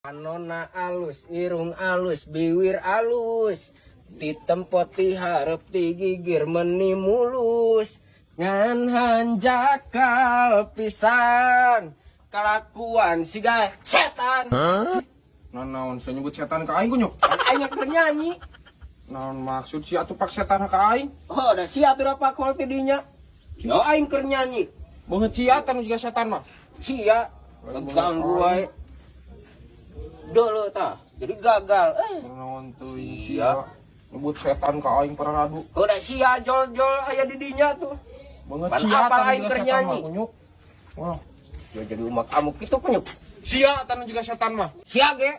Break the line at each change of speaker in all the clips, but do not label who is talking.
Panonna alus, irung alus, biwir alus. Ti tempo ti hareup ti gigir meni mulus. Ngan hanjakal pisan, kalakuan siga setan.
Nah, naon saya nyebut setan ke aing kunyuk?
Kan aing keur nyanyi.
Naon maksud si atuh pak setan ke aing?
Oh, da sia tuh pakol ti dinya. Yo aing keur nyanyi.
Beungeut sia tah nu jiga setan mah.
Sia ganggu wae. Dulu tah, jadi gagal.
Naon teuing
Sia.
sia. Nyebut setan ke aing pararadu.
Udah sia jol-jol aya di dinya tuh.
Beungeut
Pan
sia
apal
tah nu
aing
jiga
keur
setan mah
nyanyi.
kunyuk. Wah,
Sia jadi umak amuk kitu kunyuk.
sia tah nu jiga setan mah.
Sia ge.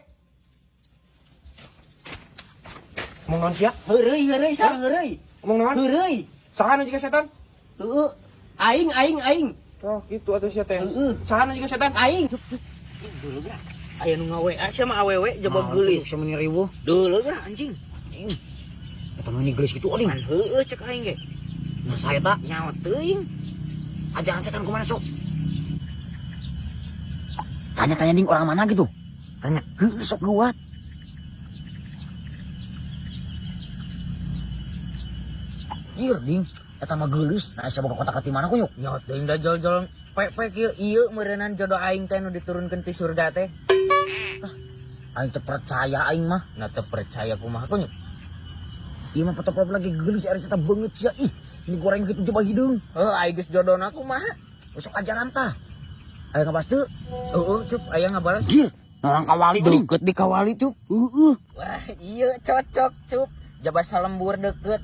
Ngomong naon sia?
Heureuy heureuy sa heureuy.
Ngomong naon?
Heureuy.
Saha nu jiga setan?
Heeh. Aing aing aing.
Oh, gitu atuh sia teh.
Heeh.
Saha nu jiga setan?
Aing. Dulu geura. Aya nu nga-WA sia mah awewe jaba geulis.
Sama ni riweuh.
Dulu geura anjing.
Anjing. Eta mah ini geulis kitu aing.
Pan heueuh cek aing ge.
Nah saya tak
Nyawa teuing.
ajaran setan kumaha sok. Tanya-tanya ding orang mana gitu.
Tanya.
Heueuh sok geuat. Ieu ding, eta mah geulis. Nah sia boga kotak ti mana kunyuk?
Nyawa teuing da jol-jol pek-pek ieu ieu meureunnan jodoh aing teh nu diturunkeun ti surga teh.
Aing teu percaya aing mah.
Nah teu percaya kumaha kunyuk.
Ieu mah foto lagi geulis ari eta beungeut sia. Ih, ini goreng gitu coba hideung.
Heuh aing geus jodohna kumaha?
Besok ajaran tah. Aya ngabas teu?
Heueuh cup aya ngabalas.
Jir, orang kawali euy.
Deket di kawali cup.
Heeh.
Wah, iya cocok cup. Jaba salembur deket.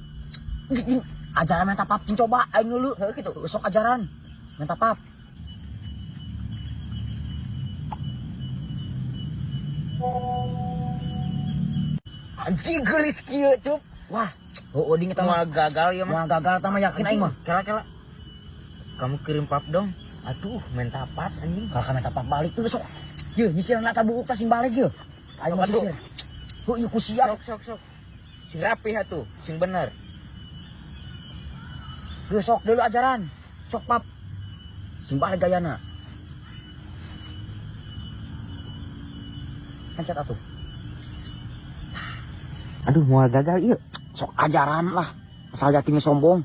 Anjing, ajaran minta pap cing coba aing ngeuleuh.
Heuh kitu.
Besok ajaran minta pap.
Anjing geulis kieu cup.
Wah, heueuh ding eta mah.
Moal gagal ieu mah.
Moal gagal eta mah yakin aing mah.
Kela kela. Kamu kirim pap dong. Aduh, minta pap anjing.
Kalau kami minta pap balik tuh besok. Ye, nyicilan eta buuk tah sing balik ye. Aing mah
Sok atuh.
sisir. Heuh, ieu ku siap.
Sok sok sok. Sing rapi atuh, sing bener.
Geus sok dulu ajaran. Sok pap. Sing balik gayana. Pencet atuh.
Aduh, moal gagal ieu.
Sok ajaran lah. Asal yakinnya sombong.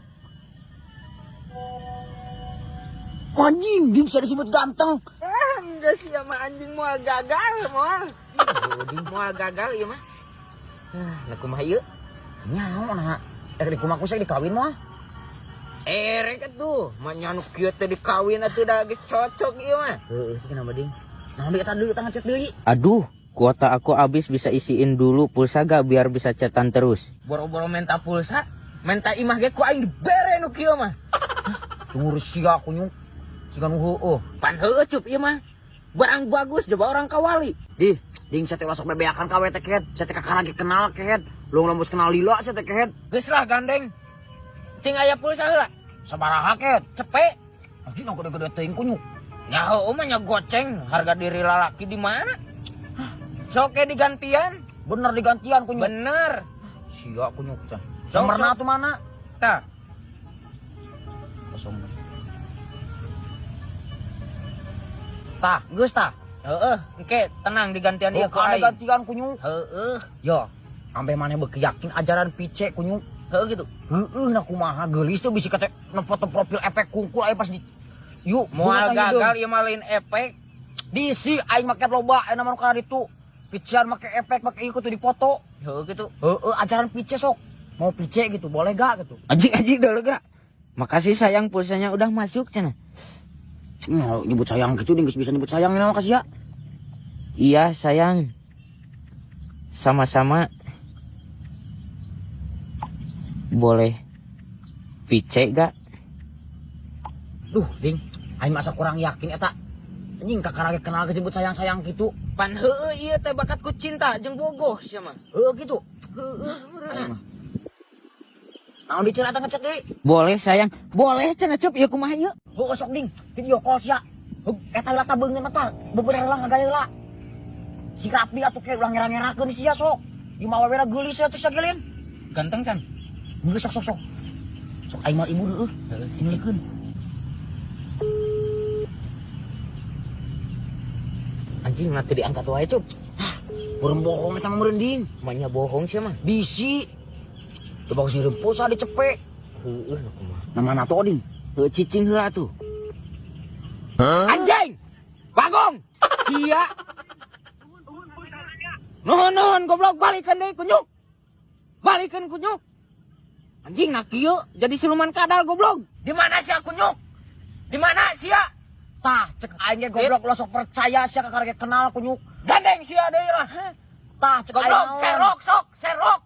Anjing, dia bisa disebut ganteng.
Ah, enggak sih sama anjing moal gagal, moal. Moal gagal ieu mah. Ah, nah kumaha ieu?
Nyaho nah. Eh di kumaha saya dikawin mah.
Erek atuh, mah nyanu kieu teh dikawin atuh da geus cocok ieu mah.
Heeh, sih kenapa ding? Nah, dia tadi tangan chat deui.
Aduh, kuota aku habis bisa isiin dulu pulsa gak biar bisa chatan terus. Boro-boro minta pulsa, minta imah ge ku aing dibere nu kieu mah.
Tunggu sia kunyuk. Siga nu heueuh.
Pan heueuh cup ieu mah. Barang bagus coba orang kawali.
Dih, ding saya teh ulah sok bebeakan ka we teh kehed. Saya teh kakara ge kenal kehed. Lu lembus kenal lila saya teh kehed.
Geus lah gandeng. Cing aya pulsa heula.
Sabaraha kehed?
Cepet.
Anjing nu gede-gede teuing kunyuk.
Ya heueuh mah nya goceng, harga diri lalaki di mana? Sok ge digantian.
Bener digantian kunyuk.
Bener.
Sia kunyuk teh.
Sok,
Nomorna
sok.
tuh mana?
Tah,
Kosong. Tah, geus tah.
heueuh, engke tenang digantian ieu
Oh,
ku
kada
aing.
gantian kunyuk.
Heueuh,
Yo, sampai mana beuki yakin ajaran pice kunyuk.
heueuh gitu.
Heueuh nah kumaha geulis tuh bisi kate nefoto profil efek kungkul aya pas di yuk
Moal
beungeut aing
gagal ieu mah lain efek.
Disi aing make loba aya nama nu kana ditu. Picean make efek make ieu kudu dipoto.
Heueuh gitu.
Heueuh ajaran pice sok. Mau pice gitu boleh gak gitu.
Anjing anjing dulu gerak. Makasih sayang pulsanya udah masuk cenah.
Nah, nyebut sayang gitu ding geus bisa nyebut sayang ini mah kasih ya.
Iya sayang. Sama-sama. Boleh pice gak?
Duh, ding, aing masa kurang yakin eta. Anjing kakara ge kenal geus nyebut sayang-sayang gitu.
Pan heueuh ieu teh bakatku cinta jeung bogoh sia mah.
Heueuh gitu.
Heueuh
Aing mah. Naon diceun eta ngechat deui?
Boleh sayang, boleh cenah cup ieu kumaha ieu?
Heueuh sok ding, video call sia. Heuh, eta heula tah beungeut eta, bebener lah ngagaya heula. Si rapi atuh ke ulah ngera-ngerakeun sia sok. Ieu mah awewena geulis atuh sagelin.
Ganteng kan?
Geus sok sok sok. Sok aing mah ibu heueuh. Nulikeun.
Anjing nanti diangkat wae cup.
Ah, Meureun bohong eta mah meureun ding.
Maknya bohong sih mah.
Bisi. Coba geus ngirim pulsa dicepe.
Heueuh nu kumaha.
Nah mana tuh Oding?
Heuh cicing heula tuh. Anjing! Bagong! Sia! Nuhun nuhun goblok balikeun deui kunyuk. Balikeun kunyuk. Anjing nak kieu jadi siluman kadal goblok. Di mana sia kunyuk? Di mana sia?
Tah, cek aing ge goblok lo sok percaya sia kakara ge kenal kunyuk.
Gandeng sia deui lah.
Tah, cek aing
Goblok,
naon.
serok sok, serok.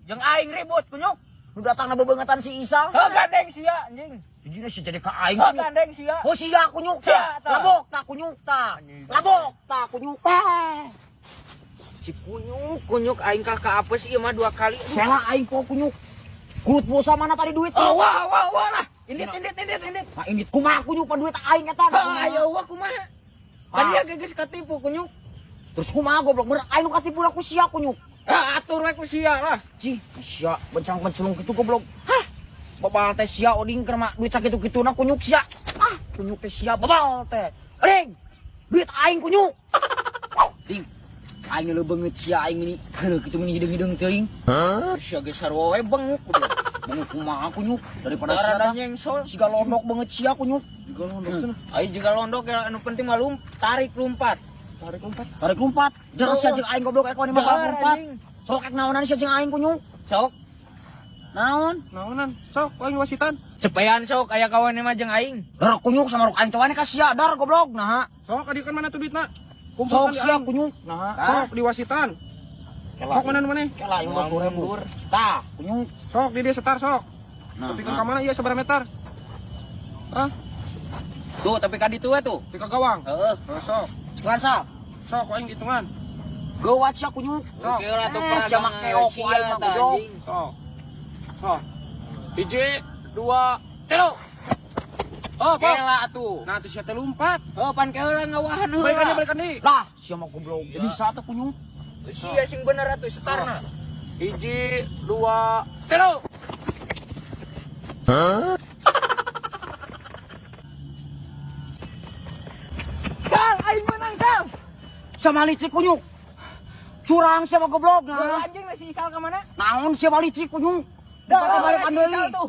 Jeung aing ribut kunyuk.
Nu datangna bebeungetan si Isal.
Heuh gandeng sia anjing.
Jujurnya sih jadi ka aing
Heuh
kunyuk.
gandeng sia.
Oh sia kunyuk
Sia,
tah.
tah.
Labok tah kunyuk tah. Labok tah kunyuk tah.
Si kunyuk, kunyuk aing kalah ka apes ieu mah dua kali. Aduh.
Salah aing kok kunyuk. Kulut pulsa mana tadi duit?
Oh, wah, wah, wah lah. Indit, indit, indit, indit.
Nah, indit kumaha kunyuk pan duit aing eta.
Ah, ayo wah kumaha.
Ah.
Tadi ya geus katipu kunyuk.
Terus kumaha goblok bener aing nu katipu ku sia kunyuk.
Ah, atur we ku sia lah.
Cih, sia bencang-bencung kitu goblok. Hah? Babal teh sia oding keur mah duit sakitu-kituna kunyuk sia. Ah, kunyuk teh sia babal teh. Oding, duit aing kunyuk. Ding, aing leubeung beungeut sia aing mini. Heuh kitu mini hideung-hideung teuing.
Sia geus sarua we benguk goblok.
Beungeut kumaha kunyuk daripada sia
Darah
tah.
nyengsol.
Siga londok beungeut sia kunyuk.
Juga londok cenah.
Aing juga londok ya anu penting mah tarik lompat.
Tarik lompat.
Tarik lompat. Jelas sia jeung aing goblok ekon mah
Dar,
lompat.
anjing.
Sok ek naonan sia jeung aing kunyuk.
Sok,
Naon?
Naonan? Sok, aing wasitan.
cepean sok aya kawan mah jeung aing.
Dar kunyuk sama rok aing teh ka sia dar goblok nah.
Sok, adi kan mana tuh duitna?
Sok
Kumpulkan di
sia
aing.
kunyuk nah.
Sok diwasitan. Sok mana nu maneh?
Kela aing
Moal
20.000.
mundur.
Tah, kunyuk.
Sok di dia setar sok.
Nah,
Tapi ka mana ieu sabaraha meter? Hah?
Tuh, tapi ka ditu we tuh.
Di ka gawang.
Heeh.
Oh, sok.
Cekelan sal.
Sok aing hitungan.
Geuwat sia kunyuk.
Sok.
Oke lah tuh
Eh, sia mah keok ku aing mah goblok.
Sok. Sok. Hiji, dua, tilu. Oh,
Oke
pok.
lah atuh.
Nah, tuh sia teh lompat.
Oh, pan keula ngawahan heula.
Balikan deui, balikan deui.
Lah, sia mah goblok. Bisa teh kunyuk.
Sia sing bener atuh setarna.
Hiji, dua, tilu.
Sal, aing menang Sal.
Sama licik kunyuk. Curang sia mah goblok
Nah.
nah.
Anjing lah si Isal ka mana?
Naon sia mah licik kunyuk.
Dah,
Balik balik
si
deui.
Isal tuh.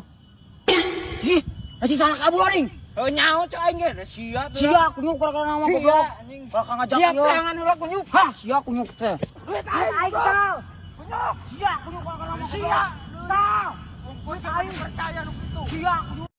Ih, nasi salah kabur anjing.
Oh, nyaho cok aing ge. Sia tuh.
Sia kunyuk gara-gara nama
Sia,
goblok.
anjing.
Gara-gara ngajak
Sia
ieu.
tangan heula kunyuk.
Hah, sia kunyuk teh.
Duit aing Sal. Kunyuk.
Sia kunyuk gara-gara nama
Sia.
Tah,
Bungkus aing percaya nu kitu.
sia kunyuk.